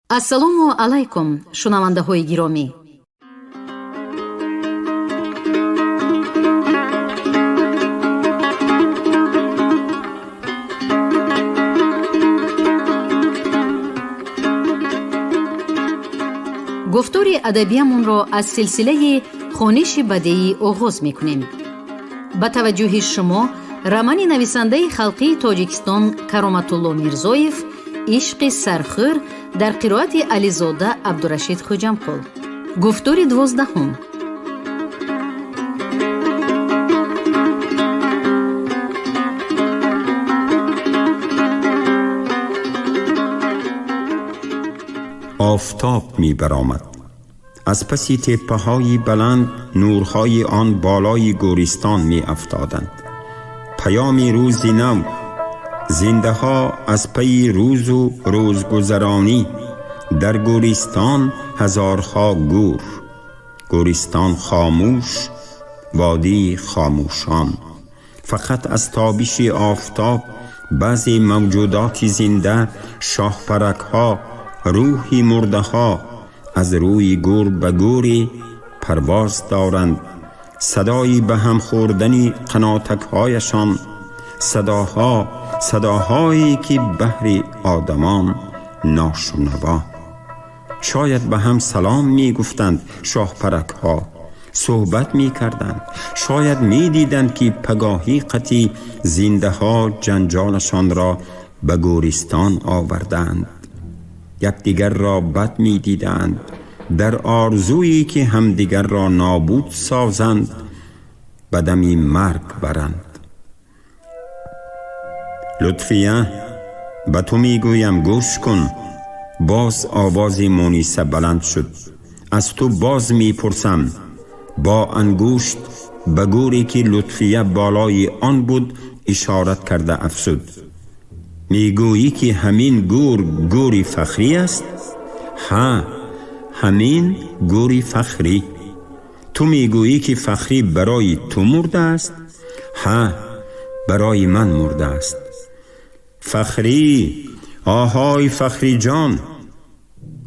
Ассалому алайкум, шунавандаҳои гиромӣ. Гуфтори адабиямонро аз силсилаи хониши бадеӣ оғоз мекунем. Ба таваҷҷӯҳи шумо романи нависандаи халқии Тоҷикистон Кароматулло Мирзоев «Ишқи сархӯр» дар қироати Ализода Абдурашид Хуҷамқул. Гуфтори 12-ум. Офтоб мебаромад. Аз паси теппаҳои баланд нурҳои он болои гӯристон меафтоданд. Паёми рӯзи нав, зиндаҳо аз пайи рӯзу рӯзгузаронӣ, дар гӯристон ҳазорҳо гӯр. Гӯристон хомӯш, водии хомӯшон. Фақат аз тобиши офтоб баъзе мавҷудоти зинда, шоҳпаракҳо, рӯҳи мурдаҳо аз рӯи гӯр ба гӯре парвоз доранд. Садои ба ҳам хӯрдани қанотакҳояшон, садоҳо, садоҳое ки баҳри одамон ношунаво. Шояд ба ҳам салом мегуфтанд шоҳпаракҳо, суҳбат мекарданд. Шояд медиданд, ки пагоҳӣ қати зиндаҳо ҷанҷолашонро ба гӯристон овардаанд. Якдигарро бад медиданд, дар орзуе ки ҳамдигарро нобуд созанд, ба дами марг баранд. Лутфия, ба ту мегӯям, гӯш кун. Боз овози Муниса баланд шуд. Аз ту боз мепурсам. Бо ангушт ба гӯре ки Лутфия болои он буд ишорат карда афзуд: мегӯӣ, ки ҳамин гӯр гӯри Фахрӣ аст? Ҳа, ҳамин гӯри Фахрӣ. Ту мегӯӣ, ки Фахрӣ барои ту мурдааст? Ҳа, барои ман мурдааст. Фахрӣ, оҳой, Фахриҷон!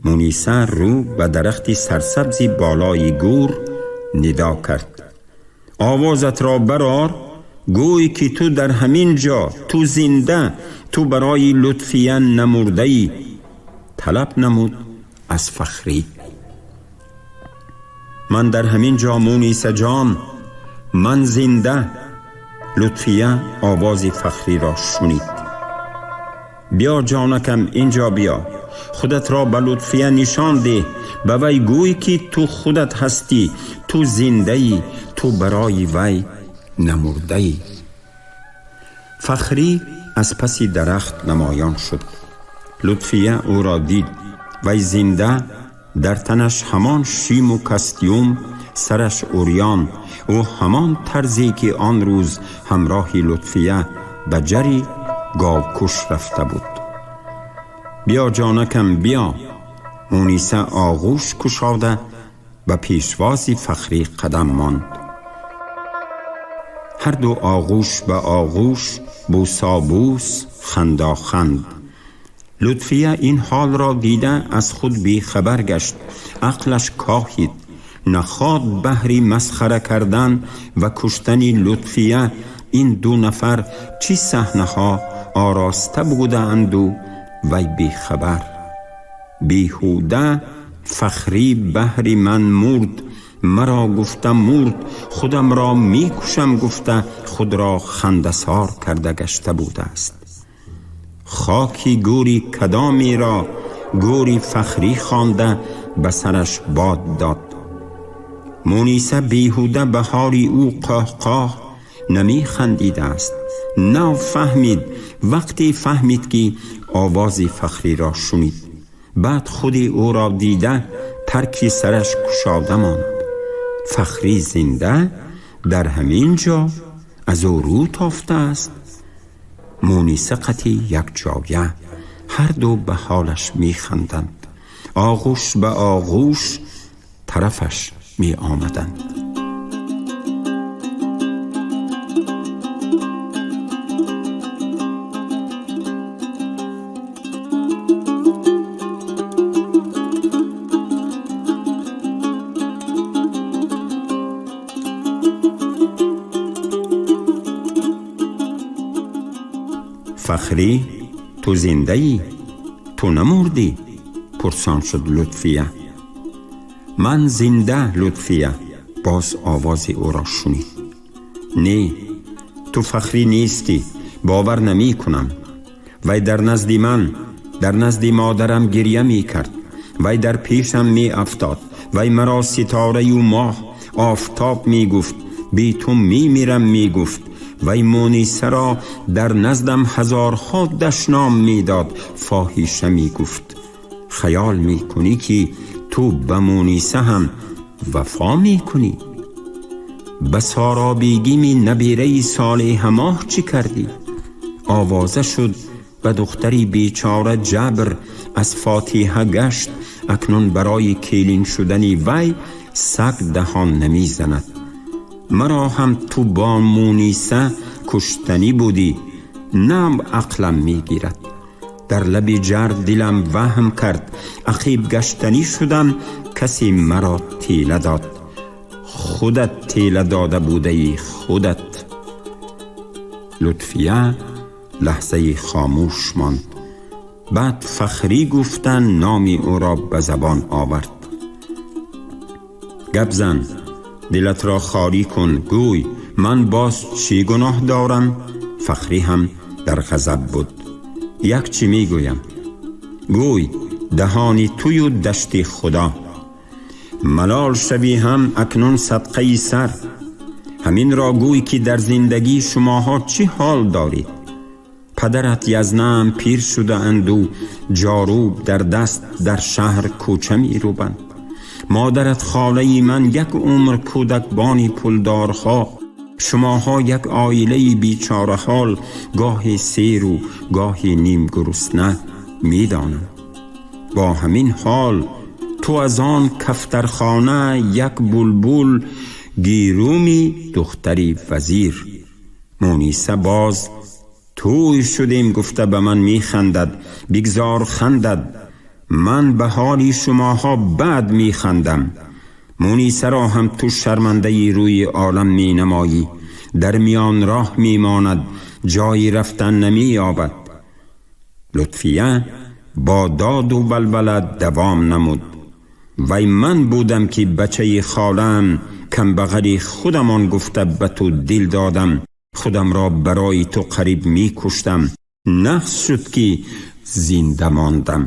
Муниса рӯ ба дарахти сарсабзи болои гӯр нидо кард. Овозатро барор, гӯй, ки ту дар ҳамин ҷо, ту зинда, ту барои Лутфия намурдаӣ. Талаб намуд аз Фахрӣ. Ман дар ҳамин ҷо, Мунисаҷон, ман зинда. Лутфия овози Фахриро шунид. Биё, ҷонакам, инҷо биё, худатро ба Лутфия нишон деҳ, ба вай гӯй, ки ту худат ҳастӣ, ту зиндаӣ, ту барои вай намурдаӣ. Фахрӣ аз паси дарахт намоён шуд. Лутфия ӯро дид. Вай зинда, дар танаш ҳамон шиму костюм, сараш урён, ӯ ҳамон тарзе, ки он рӯз ҳамроҳи Лутфия ба ҷари говкуш рафта буд. Биё, ҷонакам, биё. Муниса оғӯш кушода ба пешвози Фахрӣ қадам монд. Ҳарду оғӯш ба оғӯш, бӯсобӯс, хандоханд. Лутфия ин ҳолро дида аз худ бехабар гашт, ақлаш коҳид. Наход баҳри масхара кардан ва куштани Лутфия ин ду нафар чӣ саҳнаҳо ороста будаанду вай бехабар. Беҳуда Фахрӣ баҳри ман мурд, маро гуфта мурд, худамро мекушам гуфта худро хандасор карда гашта будааст. Хоки гӯри кадомеро гӯри Фахрӣ хонда ба сараш бод дод. Муниса беҳуда ба ҳоли ӯ қоҳқоҳ намехандидааст. Нав фаҳмид, вақте фаҳмид, ки овози Фахриро шунид. Баъд худи ӯро дида тарки сараш кушода монд. Фахрӣ зинда дар ҳамин ҷо аз ӯ рӯ тофтааст. Муниса қати якҷоя ҳарду ба ҳолаш механданд, оғӯш ба оғӯш тарафаш меомаданд. Фахрӣ, ту зиндаӣ? Ту намурдӣ? Пурсон шуд Лутфия. Ман зинда, Лутфия. Боз овози ӯро шунид. Не, ту Фахрӣ нестӣ, бовар намекунам. Вай дар назди ман, дар назди модарам гиря мекард. Вай дар пешам меафтод. Вай маро ситораю моҳ, офтоб мегуфт. Бе ту мемирам мегуфт. Вай Мунисаро дар наздам ҳазорҳо дашном медод, фоҳиша мегуфт. Хаёл мекунӣ, ки ту ба Муниса ҳам вафо мекунӣ? Ба Соробегими набераи Солеҳамоҳ чӣ кардӣ? Овоза шуд ба духтари бечора ҷабр аз фотиҳа гашт. Акнун барои келин шудани вай саг даҳон намезанад. Маро ҳам ту бо Муниса куштанӣ будӣ. Нам ақлам мегирад. Дар лаби ҷар дилам ваҳм кард, ақиб гаштанӣ шудам, касе маро тела дод. Худат тела дода будаӣ, худат. Лутфия лаҳзае хомӯш монд. Баъд Фахрӣ гуфта номи ӯро ба забон овард. Гап зан, дилатро холӣ кун, гӯй, ман боз чӣ гуноҳ дорам? Фахрӣ ҳам дар ғазаб буд. Як чӣ мегӯям, гӯй, даҳони тую дашти Худо. Малол шавӣ ҳам акнун садқаи сар. Ҳаминро гӯй, ки дар зиндагӣ шумоҳо чӣ ҳол доред? Падарат язнаам пир шудаанду ҷоруб дар даст дар шаҳр кӯча мерӯбанд. Модарат, холаи ман, як умр кӯдакбони пулдорҳо. Шумоҳо як оилаи бечораҳол, гоҳе серу гоҳе нимгурусна. Медонам, бо ҳамин ҳол ту аз он кафтархона як булбул гируми духтари вазир. Муниса боз тӯй шудем гуфта ба ман механдад. Бигзор хандад, ман ба ҳоли шумоҳо бад механдам. Мунисаро ҳам ту шармандаи рӯи олам менамоӣ. Дар миён роҳ мемонад, ҷои рафтан намеёбад. Лутфия бо доду валвала давом намуд. Вай ман будам, ки бачаи холаам, камбағали худамон гуфта ба ту дил додам. Худамро барои ту қариб мекуштам. Нағз шуд, ки зинда мондам.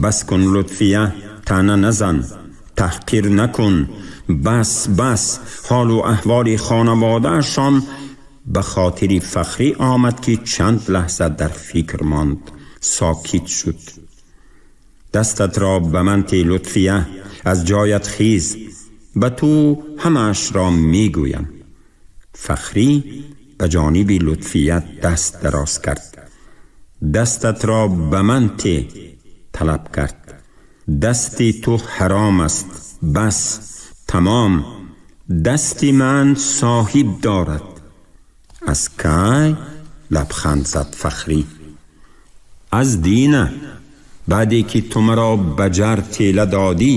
Бас кун, Лутфия, таъна назан, таҳқир накун. Бас, бас. Ҳолу аҳволи хонаводаашон ба хотири Фахрӣ омад, ки чанд лаҳза дар фикр монд, сокит шуд. Дастатро ба ман те, Лутфия, аз ҷоят хез, ба ту ҳамаашро мегӯям. Фахрӣ ба ҷониби Лутфия даст дароз кард. Дастатро ба ман те, талаб кард. Дасти ту ҳаром аст. Бас, тамом. Дасти ман соҳиб дорад. Аз кай? Лабханд зад Фахрӣ. Аз дина, баъде ки ту маро ба ҷар тела додӣ,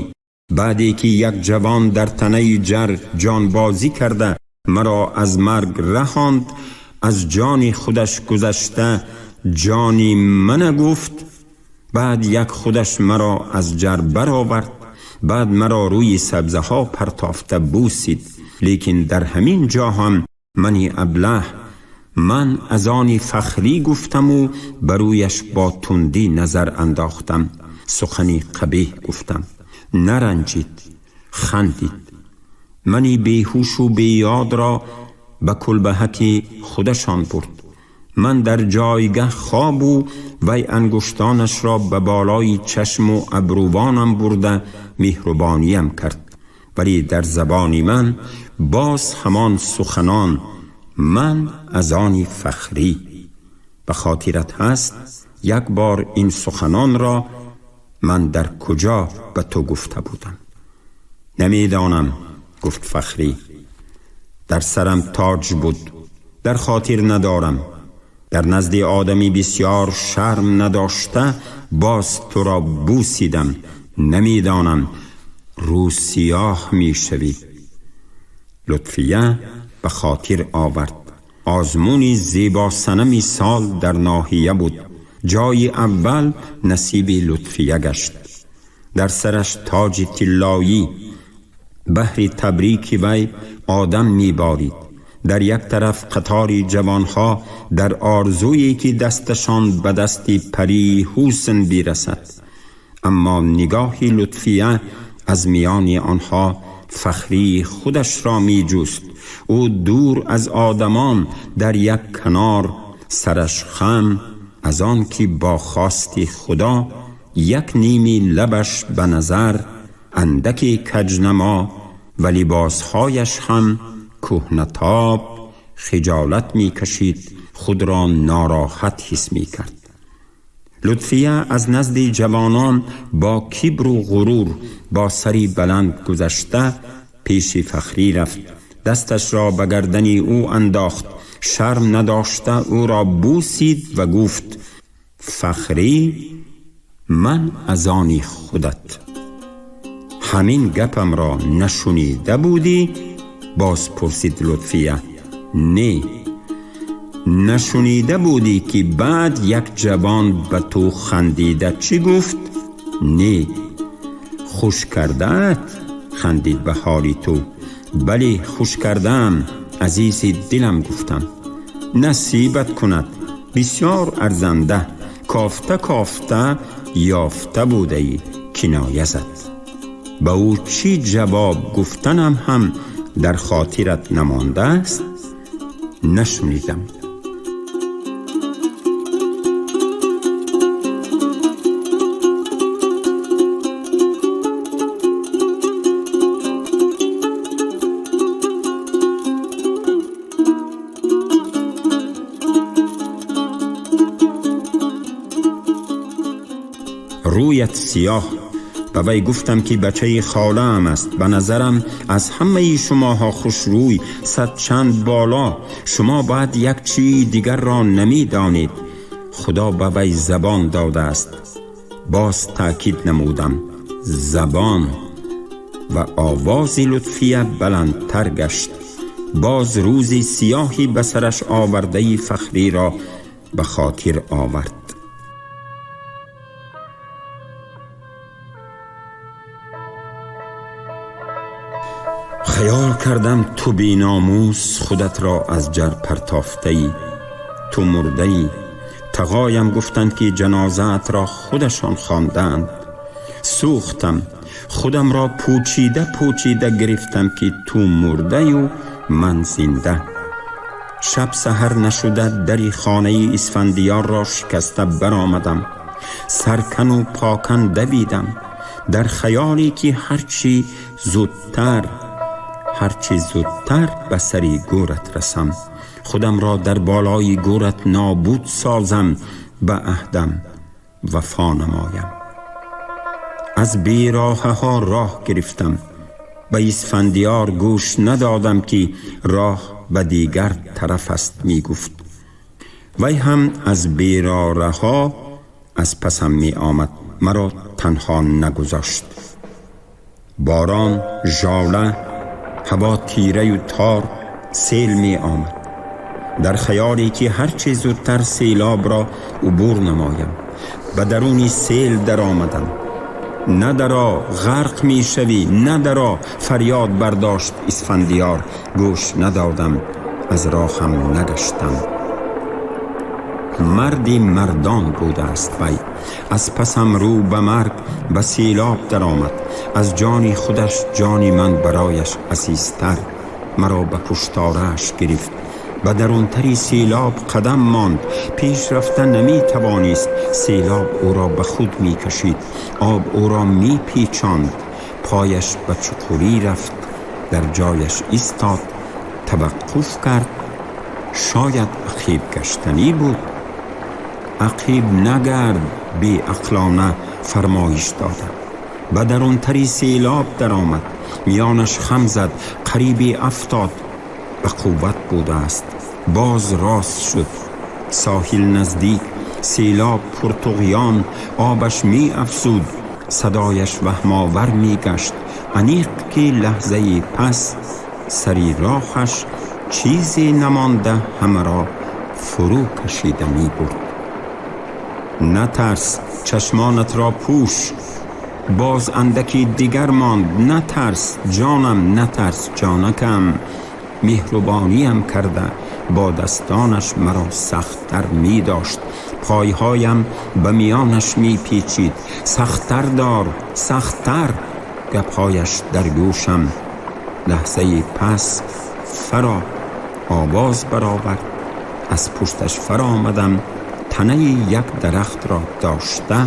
баъде ки як ҷавон дар танаи ҷар ҷонбозӣ карда маро аз марг раҳонд, аз ҷони худаш гузашта ҷони мана гуфт, баъд як худаш маро аз ҷар баровард, баъд маро рӯи сабзаҳо партофта бусид. Лекин дар ҳамин ҷо ҳам мани аблаҳ ман аз они Фахрӣ гуфтаму ба рӯяш бо тундӣ назар андохтам, сухани қабеҳ гуфтам. Наранҷид, хандид. Мани беҳушу беёдро ба кулбаҳаки худашон бурд. Ман дар ҷойгаҳ хобу вай ангуштонашро ба болои чашму абрувонам бурда меҳрубониям кард. Вале дар забони ман боз ҳамон суханон: ман аз они Фахрӣ. Ба хотират ҳаст, як бор ин суханонро ман дар куҷо ба ту гуфта будам? Намедонам, гуфт Фахрӣ. Дар сарам тоҷ буд, дар хотир надорам. Дар назди одами бисёр шарм надошта боз туро бусидам. Намедонам, рӯсиёҳ мешавӣ. Лутфия ба хотир овард. Озмуни зебосанами сол дар ноҳия буд. Ҷои аввал насиби Лутфия гашт. Дар сараш тоҷи тиллоӣ. Баҳри табрики вай одам меборид. Дар як тараф қатори ҷавонҳо дар орзуе ки дасташон ба дасти парии ҳусн бирасад. Аммо нигоҳи Лутфия аз миёни онҳо Фахрии худашро меҷуст. Ӯ дур аз одамон дар як канор, сараш хам аз он ки бо хости Худо як ними лабаш ба назар андаке каҷнамо ва либосҳояш ҳам кӯҳнатоб, хиҷолат мекашид, худро нороҳат ҳис мекард. Лутфия аз назди ҷавонон бо кибру ғурур, бо сари баланд гузашта пеши Фахрӣ рафт. Дасташро ба гардани ӯ андохт, шарм надошта ӯро бусид ва гуфт: Фахрӣ, ман аз они худат. Ҳамин гапамро нашунида будӣ? Боз пурсид Лутфия. Не. Нашунида будӣ, ки баъд як ҷавон ба ту хандида чӣ гуфт? Не. Хуш кардаат? Хандид ба ҳоли ту. Бале, хуш кардаам, азизи дилам, гуфтам. Насибат кунад, бисёр арзанда, кофта кофта ёфта будаӣ, киноя зад. Ба ӯ чӣ ҷавоб гуфтанам ҳам дар хотират намондааст? Нашунидам. Рӯят сиёҳ. Ба вай гуфтам, ки бачаи холаам аст, ба назарам аз ҳамаи шумоҳо хушрӯй, сад чанд боло. Шумо бояд як чии дигарро намедонед. Худо ба вай забон додааст. Боз таъкид намудам: забон. Ва овози Лутфия баландтар гашт. Боз рӯзи сиёҳи ба сараш овардаи Фахриро ба хотир овард. Хаёл кардам, ту беномус худатро аз ҷар партофтаӣ, ту мурдаӣ. Тағоям гуфтанд, ки ҷанозаатро худашон хондаанд. Сӯхтам, худамро пӯчида пӯчида гирифтам, ки ту мурдаю ман зинда. Шаб саҳар нашуда дари хонаи Исфандиёрро шикаста баромадам. Саркану покан давидам, дар хаёле ки ҳарчи зудтар, ҳарчи зудтар ба сари гӯрат расам, худамро дар болои гӯрат нобуд созам, ба аҳдам вафо намоям. Аз бероҳаҳо роҳ гирифтам. Ба Исфандиёр гӯш надодам, ки роҳ ба дигар тараф аст мегуфт. Вай ҳам аз берораҳо аз пасам меомад, маро танҳо нагузошт. Борон, жола, ҳаво тираю тор, сел меомад. Дар хаёле ки ҳарчи зудтар селобро убур намоям, ба даруни сел даромадам. Надаро, ғарқ мешавӣ, надаро, фарёд бардошт Исфандиёр. Гӯш надодам, аз роҳам нагаштам. Марди мардон будааст вай. Аз пасам рӯ ба марг ба селоб даромад. Аз ҷони худаш ҷони ман барояш азизтар. Маро ба пушторааш гирифт, ба дарунтари селоб қадам монд. Пеш рафта наметавонист. Селоб ӯро ба худ мекашид, об ӯро мепечонд. Пояш ба чуқурӣ рафт, дар ҷояш истод, таваққуф кард. Шояд ақиб гаштанӣ буд. Ақиб нагард, беақлона фармоиш додам. Ба дарунтари селоб даромад, миёнаш хам зад, қарибе афтод. Ба қувват будааст, боз рост шуд. Соҳил наздик, селоб пуртуғён, обаш меафзуд, садояш ваҳмовар мегашт. Аниқ, ки лаҳзаи пас сари роҳаш Чизе намонда ҳамаро фурӯ кашида мебурд. Натарс, чашмонатро пӯш. Боз андаки дигар монд. Натарс, ҷонам, натарс, ҷонакам. Меҳрубониям карда бо дастонаш маро сахттар медошт. Пойҳоям ба миёнаш мепечид. Сахттар дор, сахттар. Гапҳояш дар гӯшам. Лаҳзаи пас фаро овоз баровард. Аз пушташ фаромадам. Танаи як дарахтро дошта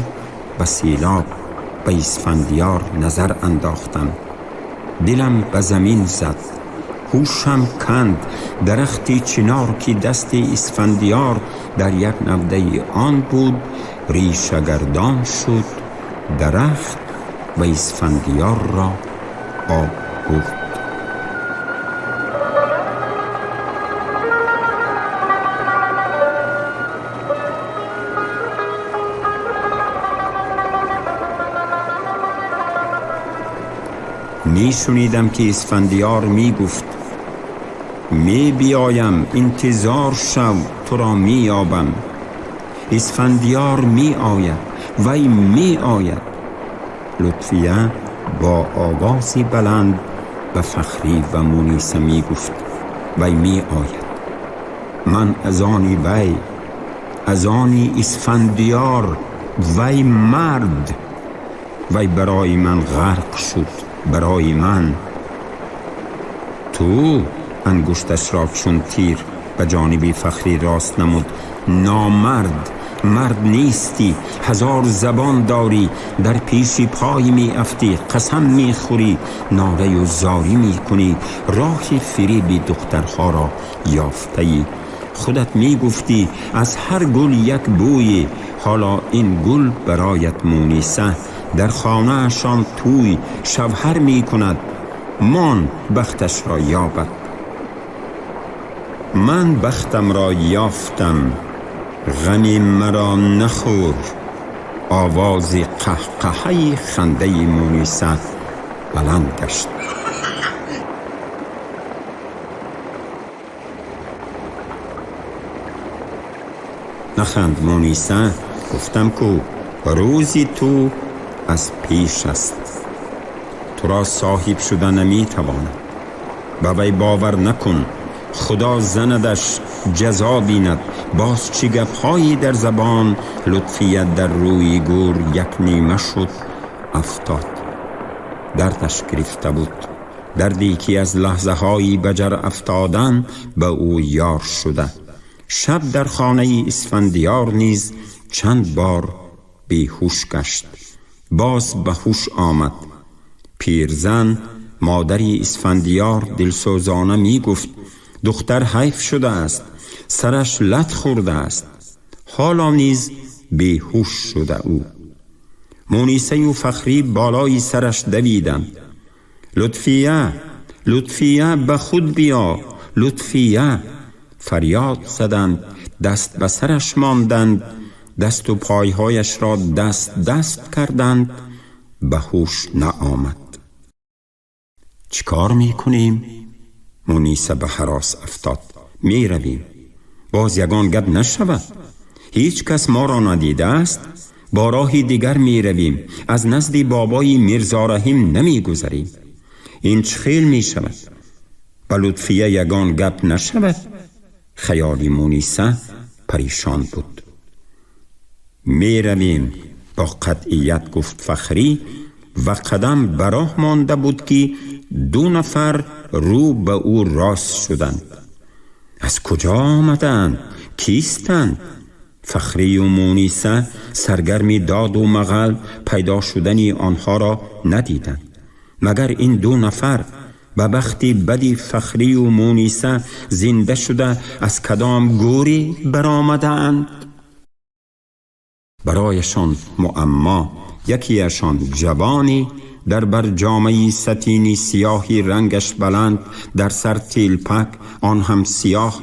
ба селоб, ба Исфандиёр назар андохтам. Дилам ба замин зад, ҳушам канд. Дарахти чинор, ки дасти Исфандиёр дар як навдаи он буд, решагардон шуд. Дарахт ва Исфандиёрро об бурд. Мешунидам, ки Исфандиёр мегуфт: мебиёям, интизор шав, туро меёбам. Исфандиёр меояд, вай меояд. Лутфия бо овози баланд ба Фахрӣ ва Муниса мегуфт: вай меояд. Ман аз они вай, аз они Исфандиёр. Вай мард. Вай барои ман ғарқ шуд, барои ман. Ту ангушташро чун тир ба ҷониби Фахрӣ рост намуд. Номард, мард нестӣ. Ҳазор забон дорӣ, дар пеши пой меафтӣ, қасам мехӯрӣ, нораю зорӣ мекунӣ. Роҳи фиреби духтарҳоро ёфтаӣ. Худат мегуфтӣ, аз ҳар гул як бӯе. Ҳоло ин гул бароят Муниса. Дар хонаашон тӯй, шавҳар мекунад. Мон бахташро ёбад. Ман бахтамро ёфтам, ғами маро нахӯр. Овози қаҳқаҳаи хандаи Муниса баланд гашт. Наханд, Муниса, гуфтам ку, рӯзи ту аз пеш аст. Туро соҳиб шуда наметавонад. Ба вай бовар накун. Худо занадаш, ҷазо бинад. Боз чӣ гапҳое дар забон. Лутфия дар рӯи гӯр як нима шуд, афтод. Дардаш гирифта буд, дарде ки аз лаҳзаҳои ба ҷар афтодан ба ӯ ёр шуда. Шаб дар хонаи Исфандиёр низ чанд бор беҳуш гашт, боз ба ҳуш омад. Пирзан, модари Исфандиёр, дилсӯзона мегуфт: духтар ҳайф шудааст, сараш лат хӯрдааст. Ҳоло низ беҳуш шуда ӯ. Мунисаю Фахрӣ болои сараш давиданд. Лутфия, Лутфия, ба худ биё, Лутфия, фарёд заданд, даст ба сараш монданд, дасту пойҳояшро даст даст карданд. Ба ҳуш наомад. Чӣ кор мекунем? Муниса ба ҳарос афтод. Меравем, боз ягон гап нашавад. Ҳеҷ кас моро надидааст. Бо роҳи дигар меравем, аз назди бобои Мирзораҳим намегузарем. Ин чӣ хел мешавад? Ба Лутфия ягон гап нашавад. Хаёли Муниса парешон буд. Меравем, бо қатъият гуфт Фахрӣ ва қадам ба роҳ монда буд, ки ду нафар рӯ ба ӯ рост шуданд. Аз куҷо омаданд? Кистанд? Фахрию Муниса саргарми доду мағал пайдо шудани онҳоро надиданд. Магар ин ду нафар ба бахти бади Фахрию Муниса зинда шуда аз кадом гӯре баромадаанд? Барояшон муаммо. Якеашон ҷавоне дар бар ҷомаи сатини сиёҳи рангаш баланд, дар сар телпак, он ҳам сиёҳ,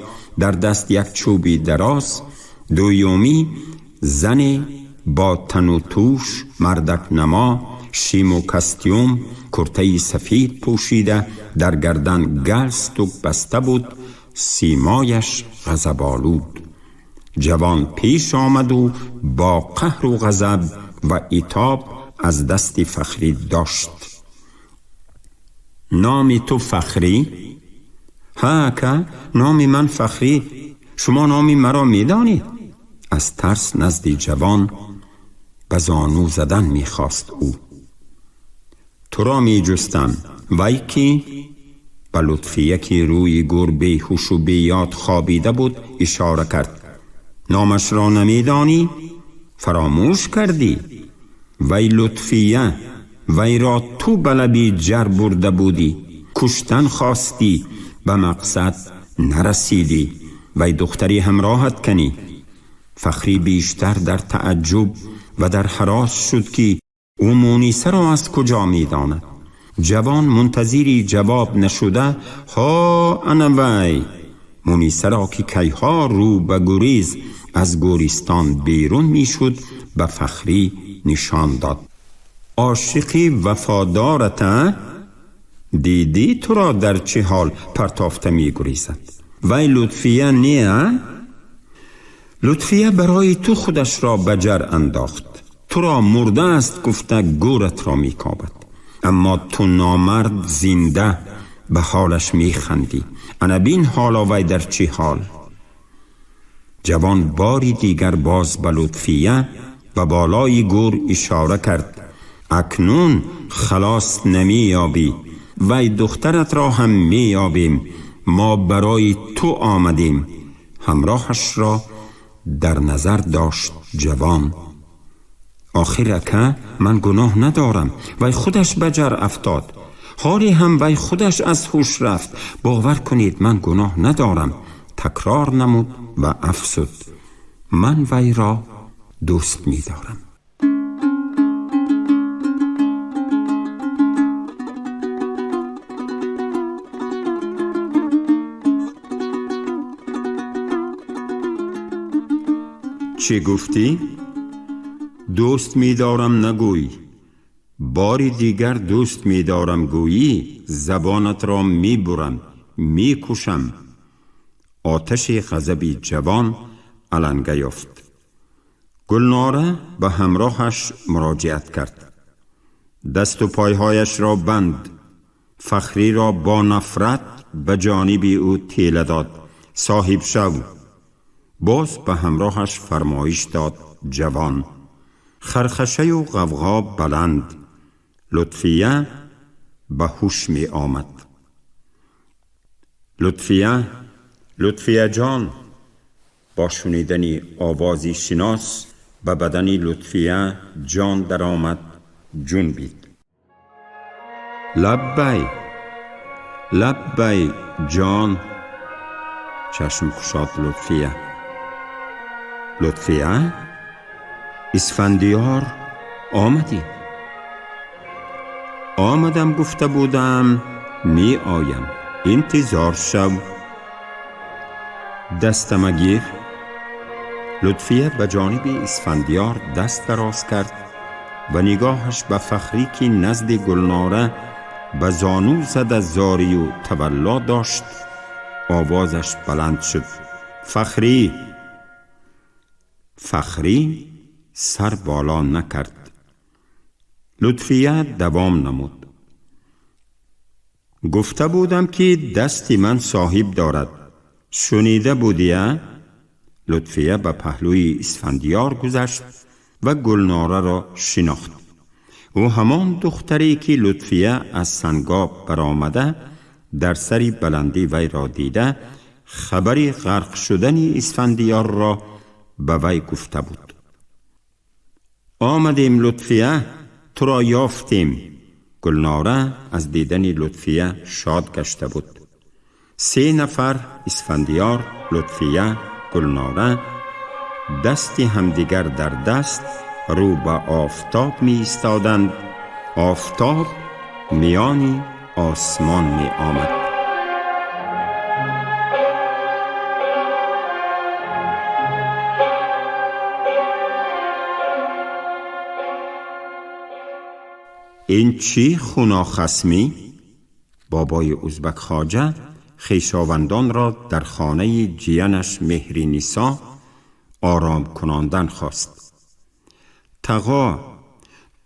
дар даст як чӯби дароз. Дуюмӣ зане бо тану тӯш мардакнамо, шиму костюм, куртаи сафид пӯшида, дар гардан галстук баста буд. Симояш ғазаболуд. Ҷавон пеш омад у бо қаҳру ғазаб ва итоб аз дасти Фахрӣ дошт. Номи ту Фахрӣ? Ҳа, ака, номи ман Фахрӣ. Шумо номи маро медонед? Аз тарс назди ҷавон ба зону задан мехост ӯ. Туро меҷустам. Вай кӣ? Ба Лутфия, ки рӯи гӯр беҳушу беёд хобида буд, ишора кард. Номашро намедонӣ? Фаромӯш кардӣ? Вай Лутфия, вайро ту ба лаби ҷар бурда будӣ, куштан хостӣ, ба мақсад нарасидӣ. Вай духтари ҳамроҳат канӣ? Фахрӣ бештар дар тааҷҷуб ва дар ҳарос шуд, ки ӯ Мунисаро аз куҷо медонад. Ҷавон мунтазири ҷавоб нашуда: «Ҳо, ана вай!» Мунисаро, ки кайҳо рӯ ба гурез аз гӯристон берун мешуд, ба Фахрӣ нишон дод. Ошиқи вафодората? Дидӣ, туро дар чӣ ҳол партофта мегурезад? Вай Лутфия не, а? Лутфия барои ту худашро ба ҷар андохт. Туро мурда аст гуфта, гӯратро мекобад, аммо ту, номард, зинда ба ҳолаш механдӣ. Ана бин, ҳоло вай дар чӣ ҳол. Ҷавон бори дигар боз ба Лутфия ва болои гӯр ишора кард. Акнун халос намеёбӣ. Вай духтаратро ҳам меёбем. Мо барои ту омадем. Ҳамроҳашро дар назар дошт ҷавон. Охир, ака, ман гуноҳ надорам. Вай худаш ба ҷар афтод. Ҳоле ҳам вай худаш аз ҳуш рафт. Бовар кунед, ман гуноҳ надорам, такрор намуд ва афзуд: ман вайро дӯст медорам. Чӣ гуфтӣ? Дӯст медорам нагӯй. Бори дигар дӯст медорам гӯӣ, забонатро мебурам, мекушам. Оташи ғазаби ҷавон аланга ёфт. Гулнора ба ҳамроҳаш муроҷиат кард. Дасту пойҳояшро банд. Фахриро бо нафрат ба ҷониби ӯ тела дод. Соҳиб шав. Боз ба ҳамроҳаш фармоиш дод ҷавон. Хархашаю ғавғо баланд. Лутфия ба ҳуш меомад. Лутфия, Лутфияҷон! Бо шунидани овози шинос ба бадани Лутфия ҷон даромад, ҷунбид. Лаббай, лаббай, ҷон! Чашм кушод Лутфия. Лутфия, Исфандиёр, омадӣ? Омадам, гуфта будам меоям. Интизор шав. Дастама гир. Лутфия ба ҷониби Исфандиёр даст дароз кард ва нигоҳаш ба Фахрӣ, ки назди Гулнора ба зону зада зорию тавалло дошт, овозаш баланд шуд: Фахрӣ! Фахрӣ сар боло накард. Лутфия давом намуд: Гуфта будам, ки дасти ман соҳиб дорад. Шунида будия? Лутфия ба паҳлӯи Исфандиёр гузашт ва Гулнораро шинохт. Ӯ ҳамон духтаре, ки Лутфия аз сангоб баромада, дар сари баландӣ вайро дида, хабари ғарқ шудани Исфандиёрро ба вай гуфта буд. Омадем, Лутфия, туро ёфтем. Гулнора аз дидани Лутфия шод гашта буд. Се нафар, Исфандиёр, Лутфия, Гулнора, дасти ҳамдигар дар даст рӯ ба офтоб меистоданд. Офтоб миёни осмон меомад. Ин чӣ хунохасмӣ? Бобои Узбак Хоҷа خویشاوندان را در خانه جیانش مهرینیسا آرام کناندن خواست. تقا،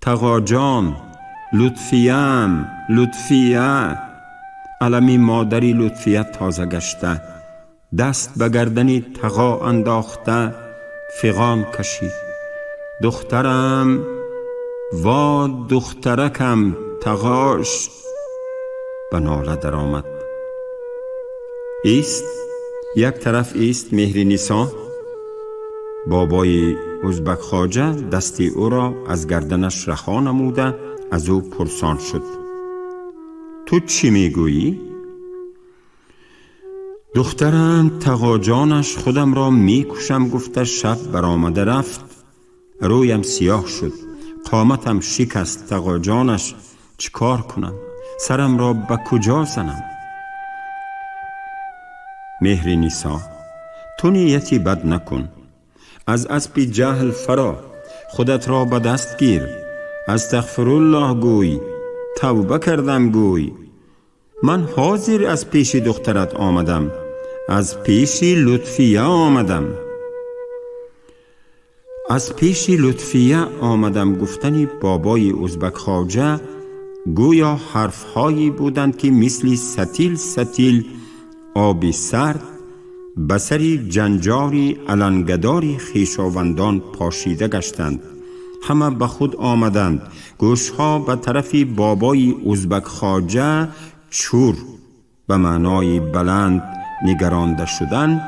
تقا جان، لطفیم، لطفیه. علمی مادری لطفیه تازه گشته، دست به گردن تقا انداخته، فغان کشید. دخترم، وا دخترکم، تقاش. به ناله در آمد. ایست، یک طرف ایست مهرینیسا. بابای ازبک خواجه دست او را از گردنش رها نموده از او پرسان شد. تو چی میگویی؟ دخترم تقا جانش خودم را میکشم گفته شب برآمده رفت. رویم سیاه شد، قامتم شکست. تقا جانش چیکار کنم؟ سرم را به کجا زنم؟ مهرینیسا تو نیتی بد نکن، از اسب جهل فرا، خودت را به دست گیر، استغفرالله گوی، توبه کردم گوی. من حاضر از پیش دخترت آمدم، از پیش لطفیه آمدم. از پیش لطفیه آمدم گفتن بابای ازبک خواجه گویا حرفهایی بودند که مثل ستیل ستیل آب سرد به سر جنجاری علنگداری خویشاوندان پاشیده گشتند. همه به خود آمدند. گوشها به طرف بابای ازبک خواجه چور به معنای بلند نگرانده شدن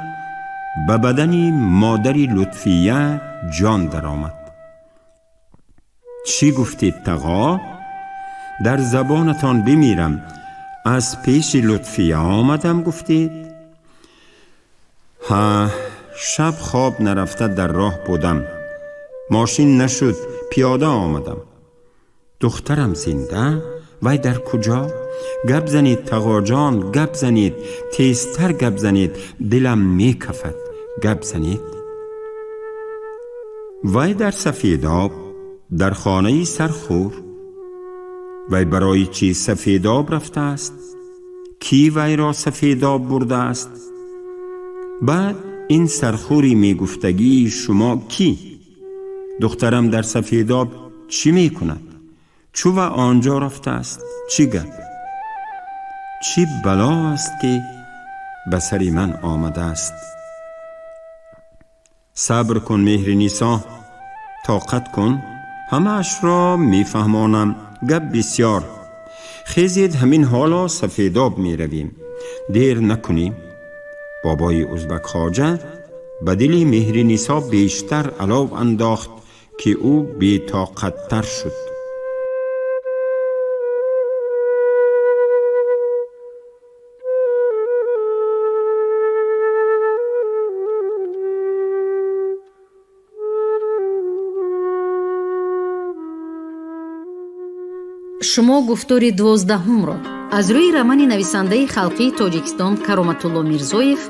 به بدن مادر لطفیه جان درآمد. چی گفتید تقا؟ در زبانتان بمیرم. از پیش لطفیه آمدم گفتید؟ ها، شب خواب نرفته در راه بودم، ماشین نشد پیاده آمدم. دخترم زنده؟ وی در کجا؟ گپ زنید تقا جان، گپ زنید، تیزتر گپ زنید، دلم میکفد، گپ زنید. وی در سفیداب، در خانه سرخور. وی برای چی سفیداب رفته است؟ کی وی را سفیداب برده است؟ بعد این سرخوری میگفتگی شما کی؟ دخترم در سفیداب چی میکند؟ چو و آنجا رفته است؟ چی گپ؟ چی بلا است که به سر من آمده است؟ صبر کن مهرینیسا، طاقت کن، همه اش را میفهمانم. گپ بسیار. خیزید همین حالا سفیداب می رویم، دیر نکنیم. بابای ازبک خواجه به دل مهرینیسا بیشتر علاو انداخت که او بی‌طاقت‌تر شد. Шумо гуфтори 12-ро аз рӯи романи нависандаи халқии Тоҷикистон Кароматулло Мирзоев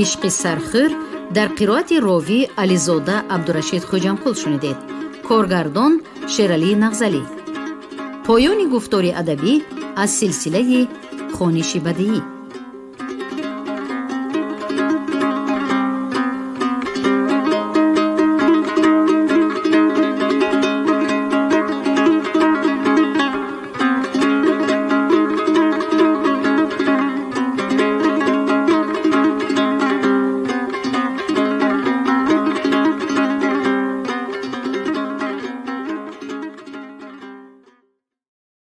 «Ишқи сархӯр» дар қироати ровӣ Ализода Абдурашид Хоҷамқул шунидед. Коргардон Шералӣ Нағзалӣ. Поёни гуфтори адабӣ аз силсилаи хониши бадеӣ.